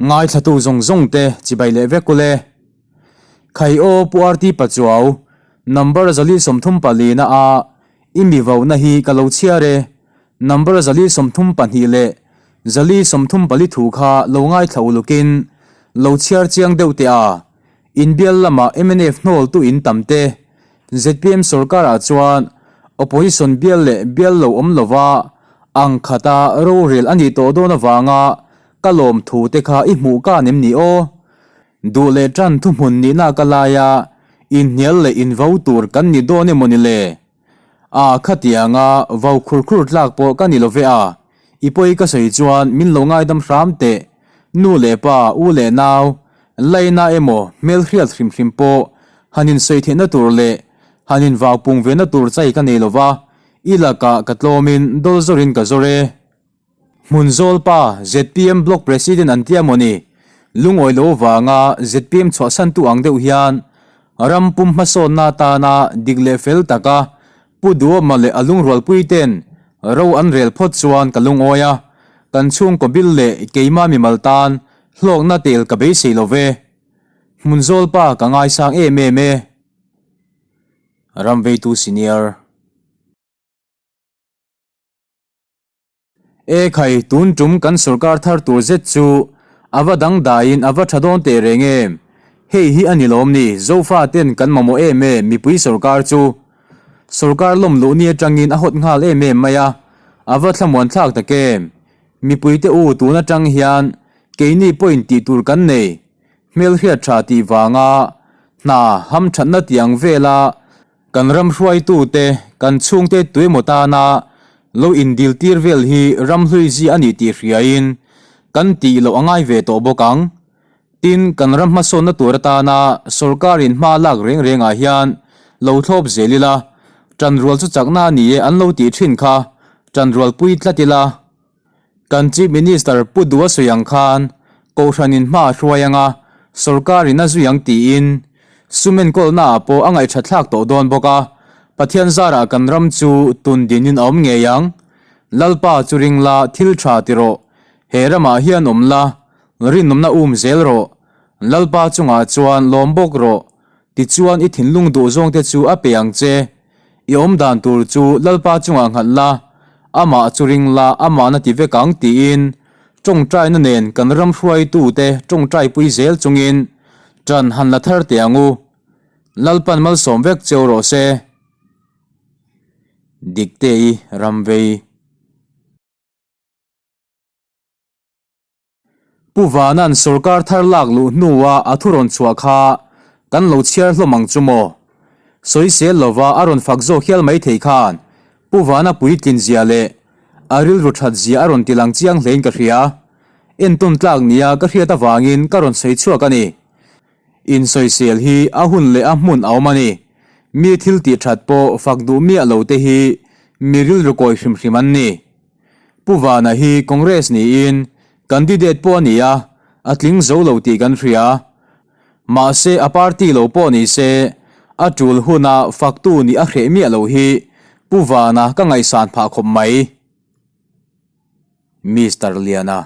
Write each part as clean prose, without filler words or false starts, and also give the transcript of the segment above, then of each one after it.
Ngaithlatu zawng zawng te chibai leh vek ule. Khai aw Pu RT Pachuau, number 434 na a i mi vohna hi ka lo chhiar e. Number 432 leh 434 thu kha lo ngaithla ulukin lo chhiar chiang deuh teh a. Inbial lama mnf hnawltu in tam te, zpm sorkarah chuan opposition bial leh bial lo awm lova ang khata rorel a nih tawh dawn avanga ka lawm thu te kha i hmuh kan em ni aw? Duh leh tan thuhmun nihna ka laia inhnial leh invo tur kan ni dawn emaw ni le? A, khatianga vau khur khur tlak pawh ka ni lo ve a, i pawi ka sawi chuan min lo ngaidam hram teh, nu leh pa, u leh nau, laina emaw hmelhriat hrim hrim pawh han insawi theihna tur leh han invau pung vena tur chai ka nei lo va, i lakah ka tlawmin dawl zawrin ka zawr e. Hmun zawl pa zpm Block President an tia maw ni? Lungawi lo vanga zpm chhuahsantu ang deuh hian ram pum hmasawnna atana dik leh fel taka Pu Duhawma leh a lungrualpui ten ro an rel phawt chuan ka lungawi a, kan chhungkaw bil leh keima mimal tan hlawkna tel ka beisei lo ve. Hmun zawl pa ka ngaisang em em e. Ramveitu Senior. E khai, tun tum kan sorkar thar tur zet chu a va dangdaiin a va tha dawn teh reng em? Hei hi a ni lawm ni, Zofa ten kan mamawh em em mipui sorkar chu. Sorkar lawm luh ni atangin a hawt nghal em em mai a, a va thlamuan thlak tak em? Mipui te u tun atang hian keini pawhin tih tur kan nei, hmelhriat tha tih vanga hna hamthatna tiang vela Kan ram hruaitute, kan chhungte tuemaw tana lo indil tir vel hi ram hlui zi a ni tih hriain kan tih loh a ngai ve tawh bawk ang. Tin, kan ram hmasawnna tur atana sorkarin hma lak reng rengah hian lo thlawp zel ila, ṭanrual chu chakna a ni e an lo tih ṭhin kha ṭanrualpui tlat ila. Kan Chief Minister Pu Dua sawi ang khan Kohhranin hma a hruai anga sorkarin a zui ang tiin sum enkawlnaah pawh a ngaihthat thlak tawh dawn bawk a, Pathian zarah kan ram chu tun dinin a awm ngei ang. Lalpa chu ring la thil tha ti rawh, he ramah hian awm la, rinawmna um zel rawh, Lalpa chungah chuan lawm bawk rawh, tichuan i thinlung duh zawngte chu a pe ang che. I awm dan tur chu Lalpa chungah nghalh la, amah chu ring la, amahna ti vek ang tiin tawngtaina nen kan ram hruaitute tawngtaipui zel chungin ṭan han la thar teh ang u. Lalpan malsawm vek cheu rawh se. Diktei Ramvei. Pu Vana'n sorkar thar lak luh hnua a thu rawn chhuah kha kan lo chhiar hlawm ang chu maw? Sawisel lova a rawn fak zawk hial mai thei khan Pu Vana puitlin zia leh a rilru that zia a rawn ti lang chiang hlein ka hria. Entawn tlak nia ka hriat avangin ka rawn sawi chhuak a ni. Insawisel hi a hun leh a hmun a awm a ni. Mi thil tih that pawh fak duh miah lo te hi mi rilru kawi hrim hrim an ni. Pu Vana hi Congress niin candidate pawh a ni a, a tling zo lo tih kan hria. Mahse a party lo pawh ni se, a tul huna faktu nih a hreh miah lo hi Pu Vana ka ngaihsan phah khawp mai. Mister Liana.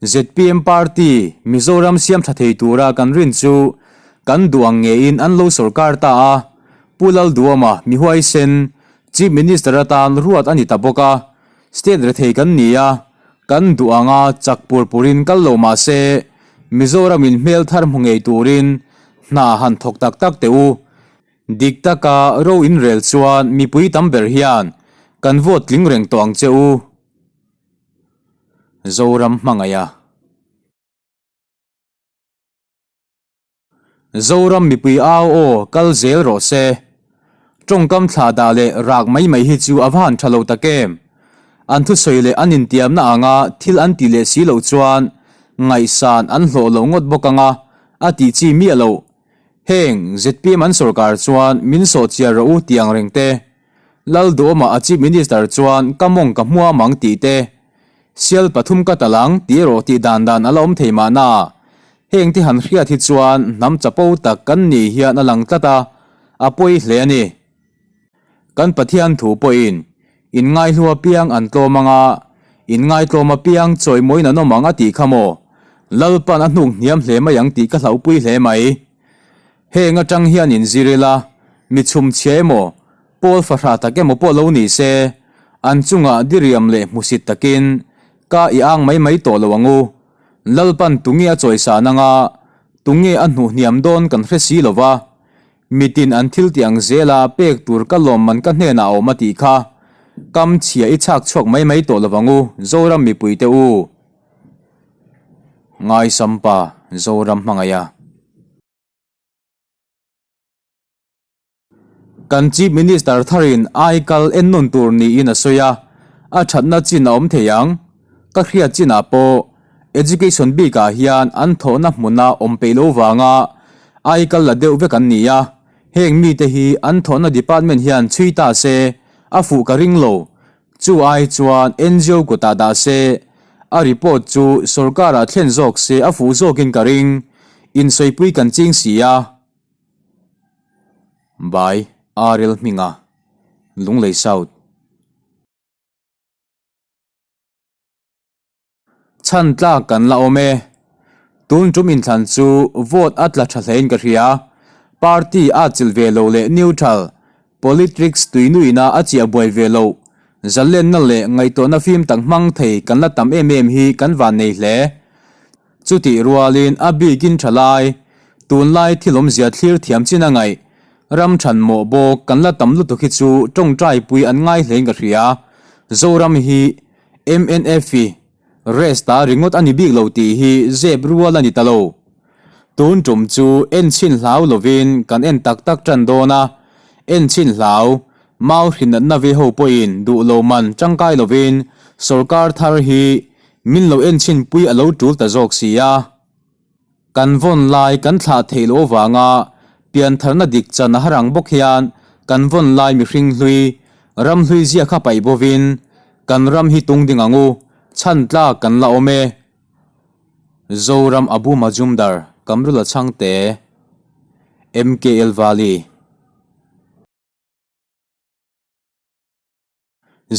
Zpm party Mizoram siam tha thei tura kan rin chu kan duh ang ngeiin an lo sorkar ta a, Pu Lalduama mihuaisen Chief Minister atan ruat a ni ta bawk a, state rethei kan ni a, kan duh anga chak pur purin kal lo mah se Mizoramin hmel thar hmu ngei turin hna han thawk tak tak teh u. Dik taka ro inrel chuan mipui tam ber hian kan vote tling reng tawh ang che u. Zoram hmangaih a. Zoram mipui au aw kal zel rawh se. Tawngkam thlah dah leh rak mai mai hi chu a va han tha lo tak em. An thusawi leh an intiamna anga thil an tih leh si loh chuan ngaihsan an hlawh lo ngawt bawk anga a tih chi miah loh. Heng zpm an sorkar chuan min sawhchiar rawh u tih ang reng te. Lalduhawma a Chief Minister chuan ka mawng ka hmuam ang tih te, sial pathum ka tal ang tih erawh tih dan dan a la awm thei mahna. Heng te han hriat hi chuan hnam chapo tak kan nih hian a lang tlat a, a pawi hle a ni. Kan Pathian thu pawhin inngaihlu apiang an tlawm anga, Inngaitlawm apiang chawimawiin an awm ang a tih kha maw? Lalpan a hnuk hniam hle mai ang tih ka hlauhpui hle mai. Heng atang hian inzir ila, mi chhumchhia emaw, pawl fahrah tak emaw pawh lo ni se, an chungah diriam leh hmusit takin ka i ang mai mai tawh lo ang u. Lalpan tunge a chawisan anga, tunge a hnuh hniam dawn kan hre si lo va. Mitin an thil tih ang zela pek tur ka lawm man ka hnenah a awm a tih kha. Kam chhia i chhak chhuak mai mai tawh lo ang u, Zoram mipuite u. Ngaisampa, Zoram hmangaiha. Kan Chief Minister tharin ai kal en nawn tur niin a sawi a, a thatna chin a awm thei ang. Ka hriat chinah pawh Education bikah hian an thawhna hmuna awm peih lo vanga ai kal la deuh vek an ni a, heng mite hi an thawhna department hian chhui ta se a fuh ka ring lo. Chu ai chuan ngo kutah dah se, a report chu sorkarah thlen zawk se a fuh zawkin ka ring. Insawipui kan ching si a. By RL Hminga, Lunglei South. Chhan tlak kan la awm e. Tun tum inthlan chu vote a tla tha hlein ka hria. Party a chilh ve lo leh neutral, politrics tuinuina a chiah buai ve loh, zalenna leh ngaihtuahna fim tak hmang thei kan la tam em em hi kan van nei hle. Chutih rualin a bikin tha lai, tunlai thil awmzia thlir thiam chin a ngaih, ram than mawh bawk kan la tam lutuk hi chu tawngtai pui an ngai hlein ka hria. Zoram hi mnf i rest a ringawt a ni bik lo tih hi zep rual a ni ta lo. Tun tum chu en chhin hlau lovin kan en tak tak tan dawn a, en chhin hlau, mau hrinatna ve ho pawhin duh lo man tangkai lovin sorkar thar hi Min lo en chhin pui a lo tul ta zawk si a. Kan vawn lai kan thlah theih loh avanga piantharna dik chan a har ang bawk hian kan vawn lai mihring hlui, ram hlui zia kha paih bovin kan ram hi tung ding ang u, chhan tlak kan la awm e. Zoram Abu Majumdar, Kamrula Chhangte, MKL Valley.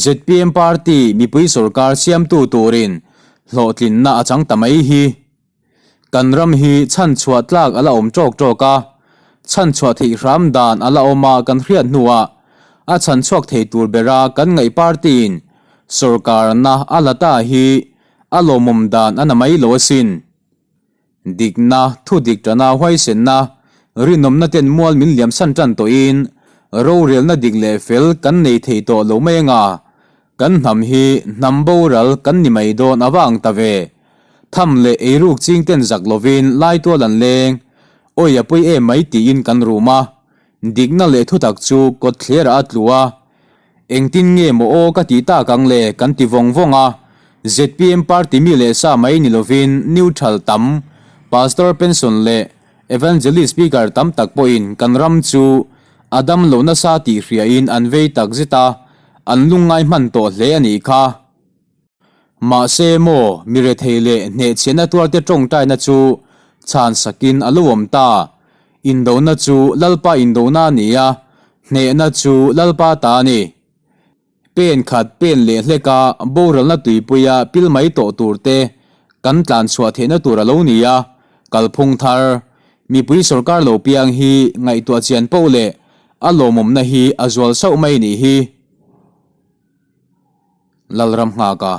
Zpm party mipui sorkar siamtu turin hlawhtlinna a chang ta mai hi. Kan ram hi chhanchhuah tlak a la awm tawk tawk a, chhanchhuah theih hram dan a la awm a kan hriat hnuah a chhanchhuak thei tur bera kan ngaih party-in sorkarna a la ta hi a lawmawm dan a na mai lo asin. Dikna, thu dik tana huaisenna, rinawmna ten mual min liam san tan tawhin rorelna dik leh fel kan nei thei tawh lo mai anga, kan hnam hi hnam boral kan ni mai dawn a va ang ta ve. Tham leh eiruk ching ten zak lovin laitual an leng, awi a pawi em mai tiin kan rum a, dikna leh thutak chu kawtthlerah a tlu a, Engtin nge maw aw ka tih tak ang le kan ti vawng vawng a, zpm party mi leh sa mai ni lovin neutral tam, pastor pension leh evangelist speaker tam tak pawhin kan ram chu a dam lo nasa tih hriain an vei tak zet a, an lungngai hman tawh hle a nih kha. Mahse maw mi rethei leh hnehchhiahna tuarte tawngtaina chu chhan sakin a lo awm ta. Indona chu Lalpa indona a ni a, hnehna chu Lalpa ta a ni. Pen khat pen leh hleka boralna tuipuia pil mai tawh turte kan tlan chhuah theihna tur a lo ni a, kalphung thar, mipui sorkar lo piang hi ngaihtuah chian poh leh a lawmawmna hi a zual sauh mai nih hi. Lalram nghaka.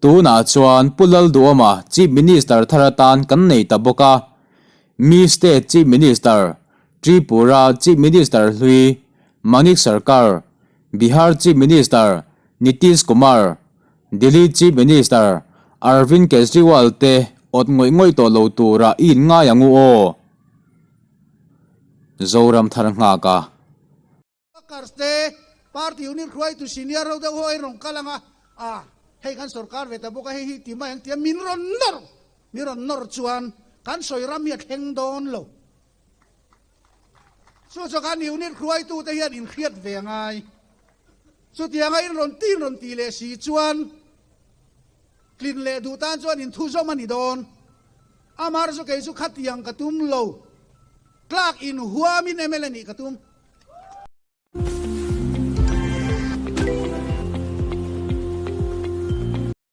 Tunah chuan Pu Lalduhawma Chief Minister thar atan kan nei ta bawk a. Mi State Chief Minister, Tripura Chief Minister hlui Manik Sarkar, Bihar Chief Minister Nitish Kumar, Delhi Chief Minister Arvind Kejriwal te awt ngawih ngawih tawh lo turah i inngai ang u aw. Zoram thar nghaka. Workers te party unit hruaitu senior ho deuh ho a rawn kal ang a, a hei kan sorkar ve ta bawk a, hei hi ti mai ang tia min rawn nawr, min rawn nawr chuan kan sawi ram hi a thleng dawn lo. Chu chu kan unit hruaitu te hian inhriat ve a ngai. Chutianga in rawn tin rawn tih leh si chuan tlin leh duh tan chuan inthuzawm a ni dawn. Amar chu kei chu khatiang ka tum lo. Tlak inhuamin mla nih ka tum.